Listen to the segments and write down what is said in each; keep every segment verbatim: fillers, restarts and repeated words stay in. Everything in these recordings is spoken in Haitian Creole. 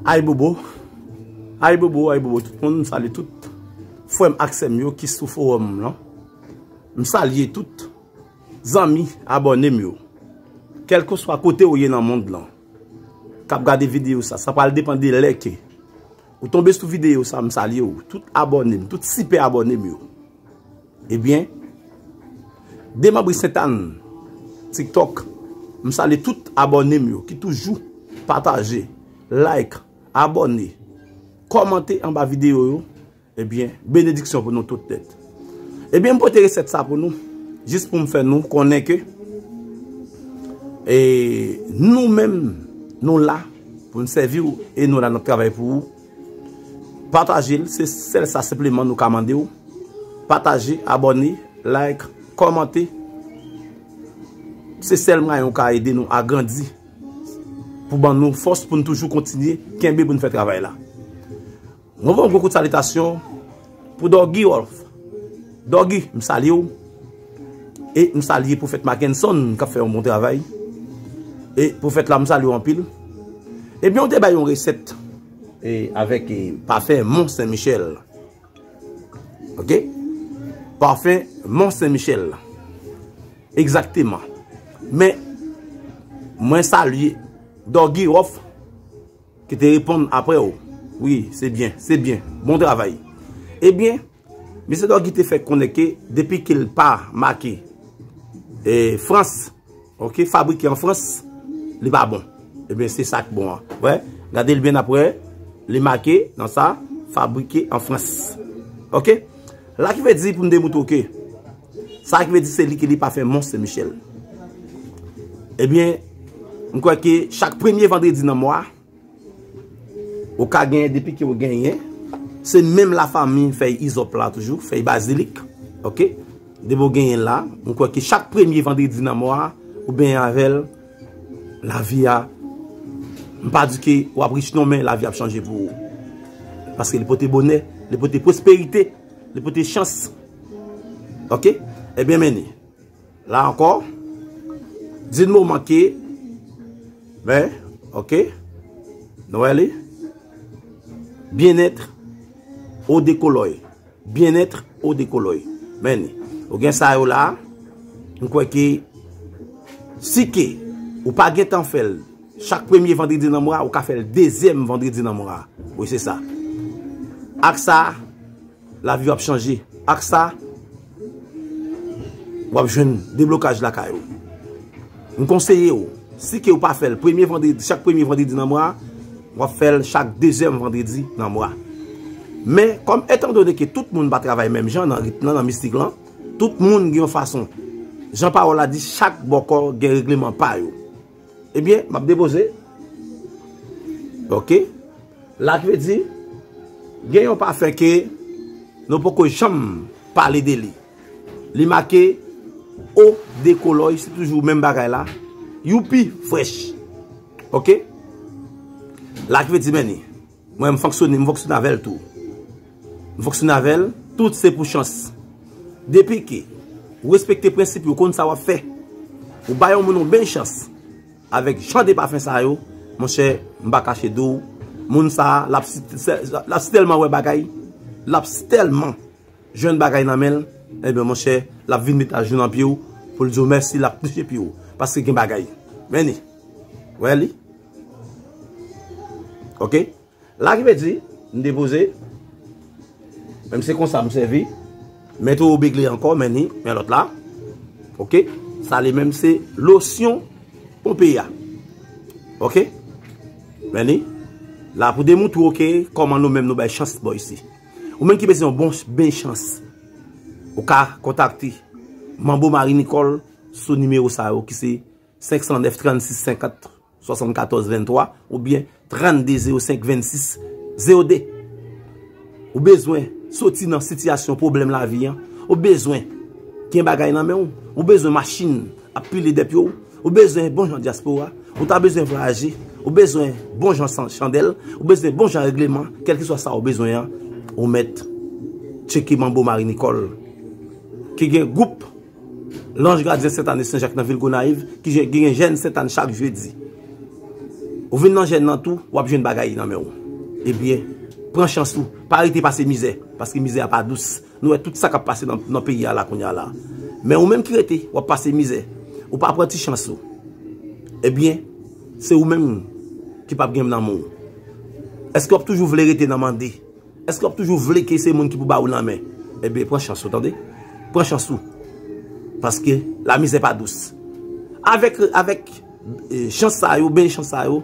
Ayibobo, ayibobo, ayibobo tout moun, m salye tout frè m ak sè m yo ki sou fowòm lan. M salye tout zanmi abòne m yo. Kèlkeswa kote w ye nan mond lan, k ap gade videyo sa, sa pral depann de lè ke ou tonbe sou videyo sa, m salye w. Tout abòne m, tout sipè abòne m yo. Ebyen, demanbre Sentàn TikTok, m salye tout abòne m yo ki toujou pataje, like, abòne, kòmante anba videyo yo. Ebyen, benediksyon pou nou tout nèt. Ebyen, m pote resèt sa pou nou, jis pou m fè nou konnen ke, e, nou menm, nou la pou n sèvi w e nou la n ap travay pou ou. Pataje l, se sèl sa senpleman nou ka mande w. Pataje, abòne, like, kòmante. Se sèl mwayen ou ka ede nou agrandi, pou ban nou fòs pou n toujou kontinye kenbe pou n fè travay la. Mwen voye yon gwo kout salitasyon pou Doggy Wolf. Doggy, m salye w. E m salye Pwofèt Mackenson k ap fè yon bon travay. E Pwofèt la, m salye w anpil. Ebyen, w te bay yon resèt, e, avèk, e, pafen Mont Saint Michel. Oke? Pafen Mont Saint Michel. Egzakteman. Men, mwen salye Doggy Wolf ki te reponn apre w. Wi, se byen, se byen. Bon travay. Ebyen, mesye Doggy te fè konnen ke depi ke l pa make, e, Frans, oke, fabrike an Frans, li pa bon. Ebyen, se sa k bon an. Wè, gade l byen apre, li make nan sa, fabrike an Frans. Oke? La ki vle di pou m demoutre w ke, sa ki vle di se li ki li pafen Mont Saint Michel. Ebyen, m kwè ke chak premye vandredi nan mwa, ou ka genyen, depi ke ou genyen, se menm lafanmi fèy izòp la toujou, fèy bazilik, oke? Depi ou genyen la, m kwè ke chak premye vandredi nan mwa, ou benyen avè l, lavi a, m pa di ke w ap rich non, men lavi ap chanje pou ou. Paske li pote bonè, li pote pwosperite, li pote chans. Oke? Ebyen, men li. La ankò, d'une moment ke, ben, oke, nou wè li, byenèt o de kolòy. Byenèt o de kolòy. Men li. Ou gen sa yo la, m kwè ke si ke ou pa gentan fè l chak premye vandredi nan mwa, ou ka fè l dezyèm vandredi nan mwa. Wi, se sa. Ak sa, lavi w ap chanje. Ak sa, w ap jwenn deblokaj lakay ou. M konseye w, si ke w pa fè l premye vandredi, chak premye vandredi nan mwa, w ap fè l chak dezyèm vandredi nan mwa. Men, kòm etandone ke tout moun pa travay menm jan nan ritm lan, nan mistik lan, tout moun gen yon fason. Jan pawòl la di, chak bòkò gen regleman pa yo. Ebyen, m ap depoze. Oke. La ki vle di, gen yon pafen ke nou poko janm pale de li. Li make o de kolòy, se toujou menm bagay la. Youpi, fresh. Oke? La ki vle di, men li. Mwen, m fonksyone, m fonksyone avè l tou. M fonksyone avè l, tout se pou chans. Depi ke ou respekte prensip yo, konn sa w ap fè, ou bay yon moun yon bèl chans avèk jan de pafen sa yo, monchè, m pa kache di w, moun sa a, l ap si, l ap si tèlman wè bagay, l ap si tèlman jwenn bagay nan men l, ebyen, monchè, l ap vin met ajou nan pye w, pou l di w mèsi, l ap touche pye w, paske gen bagay. Men li. Wè li. Oke? La ki vle di, m depoze. Menm se konsa m sèvi. Men tou begle ankò, men ni, men lòt la. Oke? Sa li menm se losyon ponpe a. Oke? Men ni. La pou demoutre w ke kòman nou menm nou bay chans bò isi. Ou menm ki bezwen yon bon ben chans, ou ka kontakte Manbo Marie Nicole sou nimewo sa yo ki se senk san nèf, trannsis, senkant, swasannkatòz, venntwa oubyen trannde, zewo senk, vennsis, zewo de. Ou bezwen soti nan sitiyasyon pwoblèm lavi an. Ou bezwen gen bagay nan men w. Ou bezwen machin ap pile dèpyo w. Ou bezwen bon jan dyaspora. Ou ta bezwen vwayaje. Ou bezwen bon jan san-, chandèl. Ou bezwen bon jan regleman. Kèlkeswa sa ou bezwen an, ou mèt tcheke Manbo Marie Nicole. Ki gen gwoup Lanj Gadyen Sentàn e Sen Jak nan vil Gonayiv, ki gen, ki gen jèn Sentàn chak jedi. Ou vin nan jèn nan tou, w ap jwenn bagay nan men w. Ebyen, pran chans ou. Pa rete pase mizè, paske mizè a pa dous. Nou wè tout sa k ap pase nan, nan peyi a la kounye a la. Men ou menm ki rete, w ap pase mizè. Ou pa pran ti chans ou. Ebyen, se ou menm ki p ap gen nan men w. Èske w ap toujou vle rete nan mande? Èske w ap toujou vle ke se moun ki pou ba ou lanmen? Ebyen, pran chans ou, tande. Pran chans ou. Paske lamizè pa dous. Avèk, avèk, e, chans sa yo, bèl chans sa yo,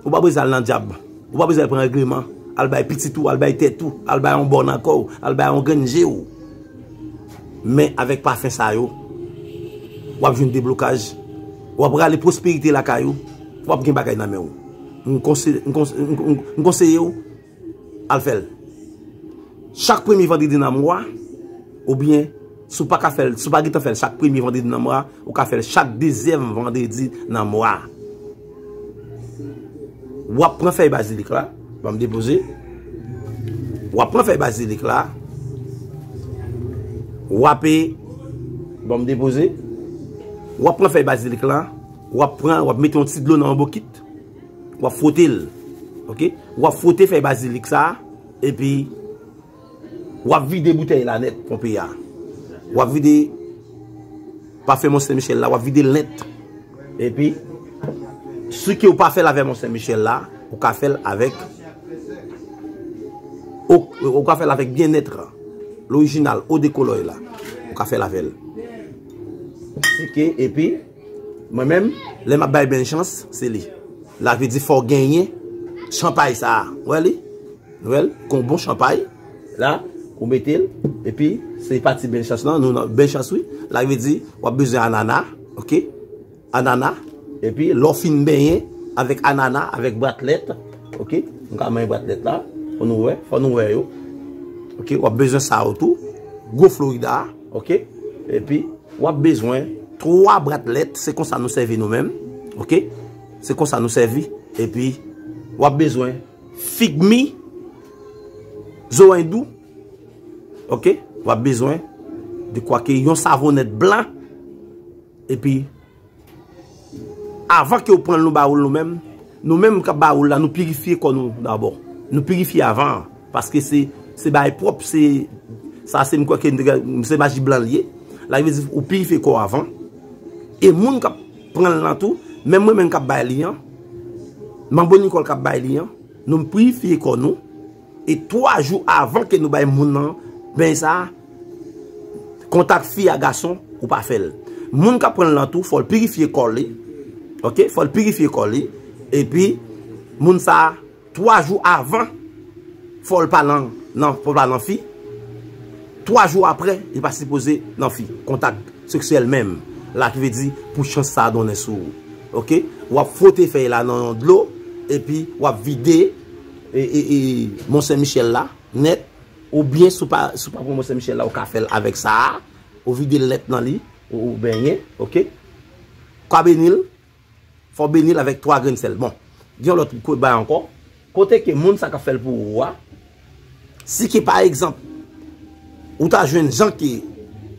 ou pa bezwen al nan dyab. Ou pa bezwen al pran règleman. Al bay pitit ou, al bay tèt ou, al bay yon bòn nan kò w, al bay yon grenn je w. Men avèk pafen sa yo, w ap jwenn deblokaj. W ap rale pwosperite lakay ou. W ap gen bagay nan men w. M konse-, m konse-, m, m, m konseye w, al fè l. Chak premye vandredi nan mwa, oubyen, si w pa ka fè l, si w pa gentan fè l chak premye vandredi nan mwa, ou ka fè l chak dezyèm vandredi nan mwa. W ap pran fèy bazilik la, ban m depoze. W ap pran fèy bazilik la, w ap, e, ban m depoze. W ap pran fèy bazilik la, w ap pran, w ap mete yon ti dlo nan yon bokit. W ap fwote l. Oke? W ap fwote fèy bazilik sa a, epi w ap vide boutèy la nèt, ponpe a. W ap vide pafen Mont Sen Michèl la, w ap vide l nèt. Epi, si ke w pa fè l avèk Mont Sen Michèl la, ou ka fè l avèk, ou, ou ka fè l avèk byennèt, lorijinal, eau de cologne la. Ou ka fè l avè l. Sike, epi, mwen menm, lè m ap bay bèl chans, se li. Sa vle di fò w genyen chanpay sa a. Ou wè li? Ou wè l? Kon bon chanpay. La, ou mete l. Epi, se pati bèl chans lan. Nou nan bèl chans, wi. Sa vle di, w ap bezwen anana. Oke? Anana. Epi, lè w fin benyen avèk anana, avèk bratlèt. Oke? Nou ka manyen bratlèt la. Fò nou wè. Fò nou wè yo. Oke? W ap bezwen sa yo tou. Gwo Florida. Oke? Epi, w ap bezwen twa bratlèt, se konsa nou sèvi nou menm. Oke? Se konsa nou sèvi. Epi, w ap bezwen fig mi, zorèy dou. Oke? W ap bezwen de kwa ke yon savonèt blan. Epi, avan ke w pran l, nou ba ou l nou menm. Nou menm k ap ba ou l la, nou pirifye kò nou dabò. Nou pirifye avan. Paske se, se bagay pwòp, se, sa se m kwè ke se maji blan l ye. Sa vle di ou pirifye kò w avan. E moun k ap pran l lan tou, menm mwen menm k ap bay li an, Manbo Nicole k ap bay li an, nou pirifye kò nou. E twa jou avan ke nou bay moun nan beny sa a, kontak fi a gason, ou pa fè l. Moun k ap pran l lan tou, fò l pirifye kò li. Oke? Fò l pirifye kò li. Epi, moun sa a, twa jou avan, fò l pa nan, nan, fò l pa nan fi. Twa jou apre, li pa sipoze nan fi. Kontak seksyèl menm. Sa ki vle di, pou chans sa a donnen sou ou. Oke? W ap fwote fèy la nan yon dlo, epi w ap vide, e, e, e, Mont Sen Michèl la, nèt, oubyen si w pa, si w pa pran Mont Sen Michèl la, ou ka fè l avèk sa a, ou vide l nèt nan li, ou, ou benyen, oke? Ou ka beni l, fò w beni l avèk twa grenn sèl. Bon, gen yon lòt kout bay ankò, kote ke moun sa k ap fè l pou ou a, si ke pa egzanp, ou ta jwenn jan ke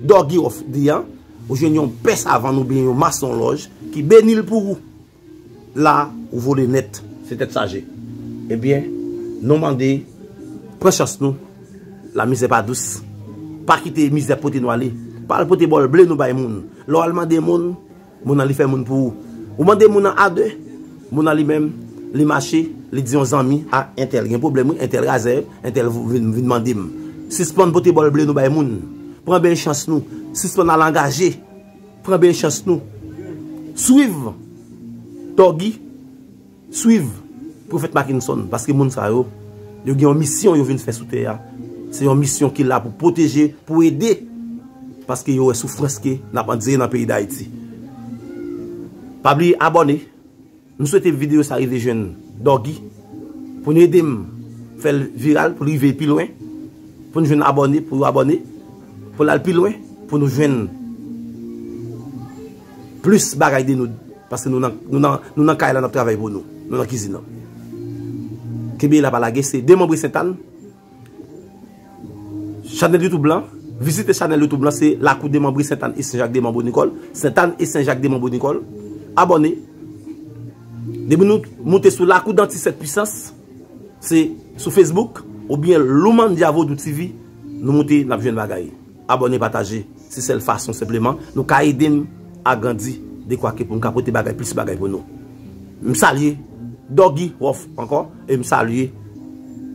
Doggy of di an, ou jwenn yon pè savann oubyen yon masonlòj ki beni l pou ou. La, ou vole nèt, se tèt chaje. Ebyen, nou mande, pran chans nou. Lamizè pa dous. Pa kite mizè pote nou ale. Pa al pote bòl ble nou bay moun. Lè w al mande moun, moun nan li fè moun pou ou. Ou mande moun nan a de, moun nan li menm, li mache, li di yon zanmi, a, entèl gen pwoblèm wi, entèl razè, entèl vin, vin mande m. Sispann pote bòl ble nou bay moun. Pran bèl chans nou. Sispann al angaje. Pran bèl chans nou. Swiv Doggy, swiv Pwofèt Mackenson, paske moun sa yo, yo gen yon misyon yo vin fè sou tè a. Se yon misyon ki la pou pwoteje, pou ede, paske yo wè soufrans ke n ap andire nan peyi Dayiti. Pa bliye abòne. M swete videyo sa rive jwenn Doggy, pou nou ede m fè l viral, pou l rive pi lwen, pou nou jwenn abòne, pou yo abòne, pou l al pi lwen, pou nou jwenn plis bagay de nou, paske nou nan, nou nan, nou nan kay la, n ap travay pou nou, nou nan kizin nan. Kenbe la, pa lage, se Demanbre Sentàn. Chanèl YouTube lan, vizite chanèl YouTube lan, se Lakou Demanbre Sentàn e Senjak Demanbo Nikòl. Sentàn e Senjak Demanbo Nikòl. Abòne. Depi nou moute sou Lakou Danti Sèt Pwisans, se sou Facebook oubyen Loumandya Vodou T V, nou moute, n ap jwenn bagay. Abòne, pataje. Se sèl fason, senpleman, nou ka ede m agrandi, dekwake pou m ka pote bagay, plis bagay pou nou. M salye Doggy Rough ankò, e m salye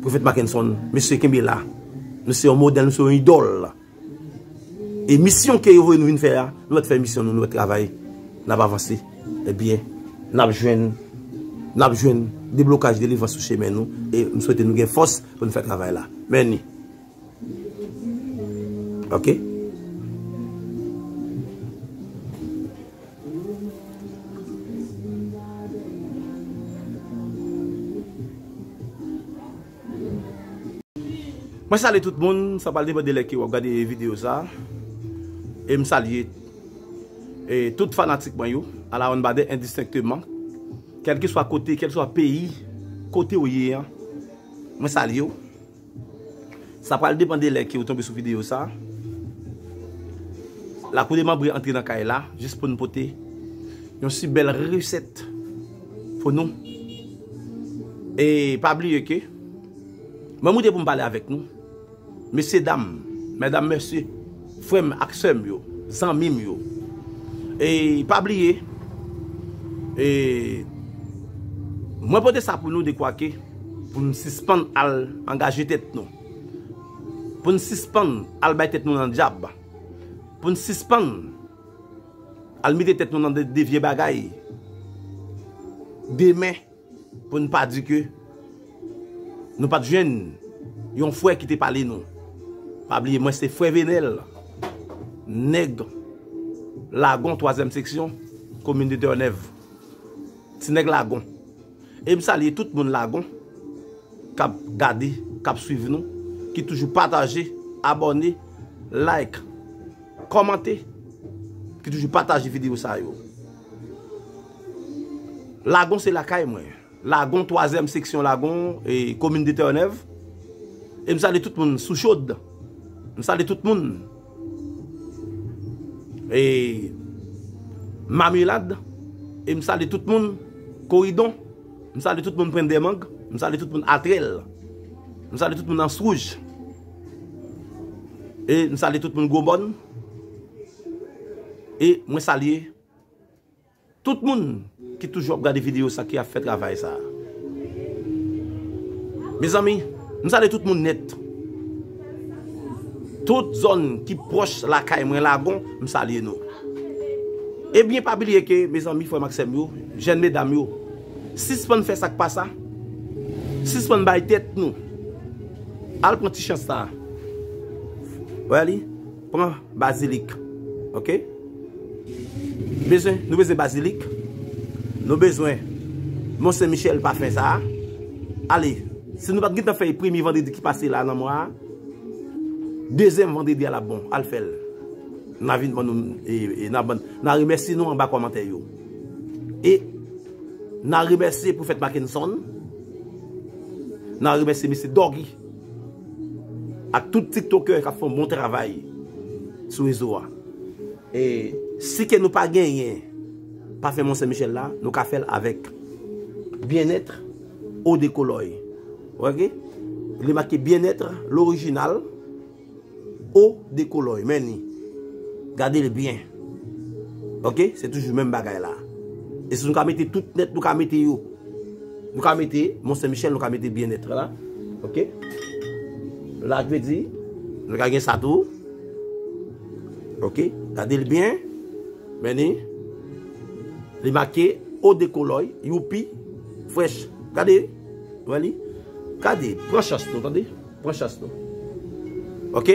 Pwofèt Mackenson, mesye kenbe la. Nou se yon modèl, nou se yon idòl. E misyon ke yo voye nou vin fè a, nou mèt fè misyon nou, nou mèt travay, n ap avanse. Ebyen, n ap jwenn, n ap jwenn deblokaj, delivrans sou chemen nou, e m swete nou gen fòs pou n fè travay la. Mèni. Ok? Mwen salye tout moun, sa pral depann de lè ke w ap gade videyo sa. E m salye, e, tout fanatik mwen yo, alawonnbadè endistenkteman, kèlkeswa kote, kèlkeswa peyi, kote w ye an, mwen salye w. Sa pral depann de lè ke w tonbe sou videyo sa. Lakou Demanbre antre nan kay la, jis pou n pote yon si bèl resèt pou nou. E pa bliye ke mwen moute pou m pale avèk nou. Mesye dam, medam mesye, frè m ak sè m yo, zanmi m yo. E pa bliye, e mwen pote sa pou nou, dekwake pou n sispann al angaje tèt nou. Pou n sispann al bay tèt nou nan dyab. Pou n sispann al mete tèt nou nan de, de vye bagay. Demen, pou n pa di ke nou pa t jwenn yon frè ki te pale nou. Pa bliye, mwen se frè Venel, nèg Lagon, twazyèm seksyon, komin de Tènèv. Ti nèg Lagon. E m salye tout moun Lagon k ap gade, k ap swiv nou, ki toujou pataje, abòne, like, kòmante, ki toujou pataje videyo sa yo. Lagon se lakay mwen. Lagon, twazyèm seksyon Lagon, e komin de Tènèv. E m salye tout moun Souchod. M salye tout moun, e, Mamelad. E m salye tout moun Koridon. M salye tout moun Pwendèmang. M salye tout moun Atrèl. M salye tout moun Answouj. E m salye tout moun Gwomòn. E mwen salye tout moun ki toujou ap gade videyo sa, ki ap fè travay sa. Mezanmi, m salye tout moun nèt. Tout zòn ki pwòch lakay mwen Lagon, m salye nou. Ebyen, pa bliye ke, mezanmi, frè m ak sè m yo, jèn medam yo, sispann fè sa k pa sa. Sispann bay tèt nou. Al pran ti chans sa. Wè li? Pran bazilik. Ok? Bezwen, nou bezwen bazilik. Nou bezwen Mont Sen Michèl pafen sa a. Ale, si nou pa t gentan fè premye vandredi ki pase la nan mwa a, dezyèm vandredi a l ap bon. Al fè l. N a vin ban nou, e, e, n a ban, n a remèsye nou anba kòmantè yo. E n a remèsye Pwofèt Mackenson. N a remèsye mesye Doggy ak tout tiktokè k ap fè yon bon travay sou rezo a. E si ke nou pa genyen pafen Mont Sen Michèl la, nou ka fè l avèk Bien-être Eau de Couleur. Ok? Li make Bien-être, lorijinal, Eau de Couleur. Men ni. Gade l byen. Ok? Se toujou menm bagay la. E si nou ka mete tout nèt, nou ka mete yo. Nou ka mete Mont Sen Michèl, nou ka mete Bien-être la. Ok? La, k vle di, nou ka gen sa tou. Ok? Gade l byen. Men ni. Li make Eau de Couleur, youpi, fresh. Gade. Wè li? Gade. Pran chans nou, tande. Pran chans nou. Ok?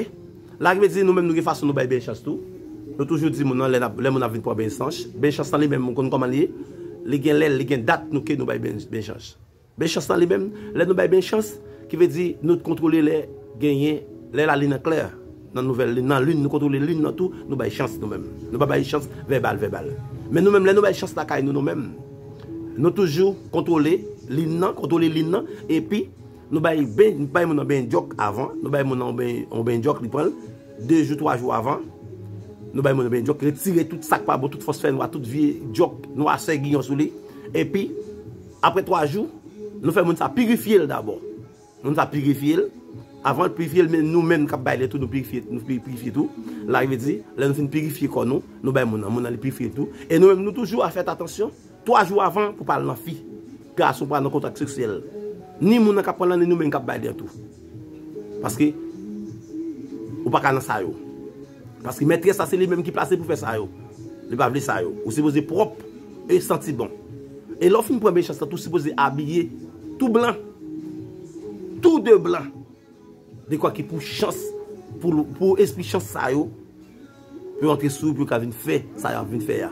La, k vle di, nou menm, nou gen fason nou bay beny chans tou. Nou toujou di moun nan, lè n ap, lè moun ap vin pran beny chans, beny chans lan li menm, ou konn kòman li ye? Li gen lè, li gen dat nou ke nou bay beny, beny chans. Beny chans lan li menm, lè nou bay beny chans, ki vle di nou kontwole lè genyen, lè lalin nan klè, nan nouvèl lin, nan lin, nou kontwole lin nan tou, nou bay chans nou menm. Nou pa bay chans vèbal, vèbal. Men nou menm, lè nou bay chans lakay nou, nou menm, nou toujou kontwole lin nan, kontwole lin nan, epi nou bay ben, bay moun nan beny djòk avan, nou bay moun nan yon beny, yon beny djòk, li pran l, de jou, twa jou avan, nou bay moun nan beny djòk, retire tout sa k pa bon, tout fòs fènwa, tout vye djòk, nwasè giyon sou li, epi Apre twa jou, nou fè moun sa pirifye l dabò. Moun sa pirifye l. Avan l pirifye l, men nou menm k ap bay li tou, nou pirifye, nou pi- pirifye tou. Sa vle di, lè nou fin pirifye kò nou, nou bay moun nan, moun nan li pirifye tou. E nou menm, nou toujou a fè atansyon, twa jou avan pou pa al nan fi. Gason pa nan kontak seksyèl. Ni moun nan k ap pran l lan, ni nou menm k ap bay li an tou. Paske, ou pa ka nan sa yo. Paske mètrès la, se li menm ki plase pou fè sa yo. Li pa vle sa yo. Ou sipoze pwòp e santi bon. E lè w fin pran benchans lan, tou sipoze abiye tou blan. Tou de blan. Dekwa ki pou chans, pou, pou espri chans sa yo, pou yo antre sou ou, pou yo ka vin fè sa y ap vin fè a.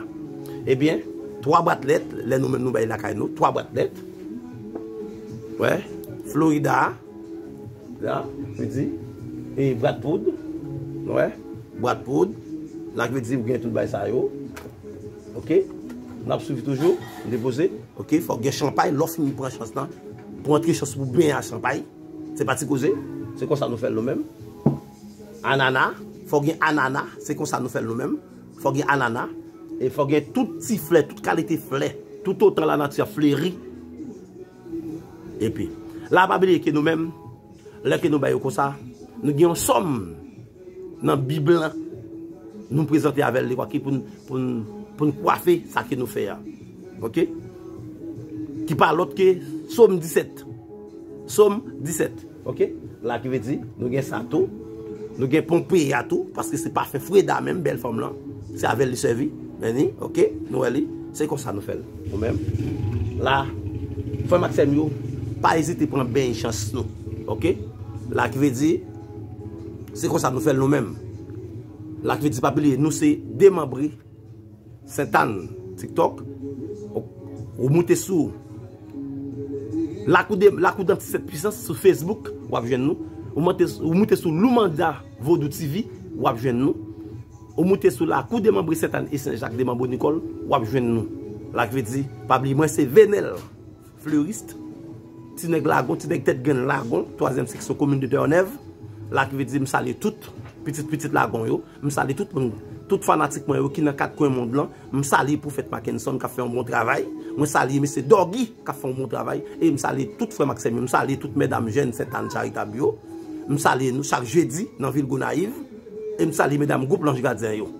Ebyen, twa bwat lèt, lè nou menm nou bay lakay nou, twa bwat lèt. Wè, Florida, la, vle di, e bwat poud, wè, bwat poud, la ki vle di ou gen tout bay sa yo. Ok, n ap swiv toujou, depoze. Ok, fòk gen chanpay, lè w fin pran chans lan, pou antre chans pou benyen a chanpay. Se pa ti koze, se konsa nou fè l nou menm. Anana, fòk gen anana, se konsa nou fè l nou menm. Fòk gen anana, e fòk gen tout ti flè, tout kalite flè, tout otan lanati a fleri. Epi, la pa bliye ke nou menm, lè ke nou bay yo konsa, nou gen yon sòm nan Bib lan, nou prezante avè l, li kwa ki pou n, pou n, pou n kwafe sa ke nou fè a. Ok? Ki pa lòt ke Sòm disèt. Sòm disèt. Ok? La ki vle di, nou gen sa tou. Nou gen Ponpeya tou, paske se pafen Freda menm, bèl fanm lan. Se avè l li sèvi. Men ni, ok? Nou wè li. Se konsa nou fè l. Nou menm. La, frè m ak sè m yo, pa ezite pran benchans nou. Ok? La ki vle di, se konsa nou fè l nou menm. La ki vle di, pa bliye, nou se demanbre Sentàn, TikTok, ou, ou moute sou Lakou de, Lakou Danti Sèt Pwisans sou Facebook, w ap jwenn nou. Ou moute, ou moute sou Loumanda Vodou T V, w ap jwenn nou. Ou moute sou Lakou Demanbre Sentàn e Sen Jak Demanbre Nikòl, w ap jwenn nou. La ki vle di, pa bliye, mwen se Venel Fleuriste, ti nèg Lagon, ti nèg tèt grenn Lagon, twazyèm seksyon komin de Tènèv. La ki vle di, m salye tout pitit pitit Lagon yo. M salye tout moun, tout fanatik mwen yo ki nan kat kwen mond lan. M salye Pwofèt Mackenson k ap fè yon bon travay. Mwen salye mesye Doggy k ap fè yon bon travay. E m salye tout frè m ak sè m yo. M salye tout medam jèn Sentàn Charitab yo. M salye nou chak jedi nan vil Gonayiv. E m salye medam gwoup Lanj Gadyen yo.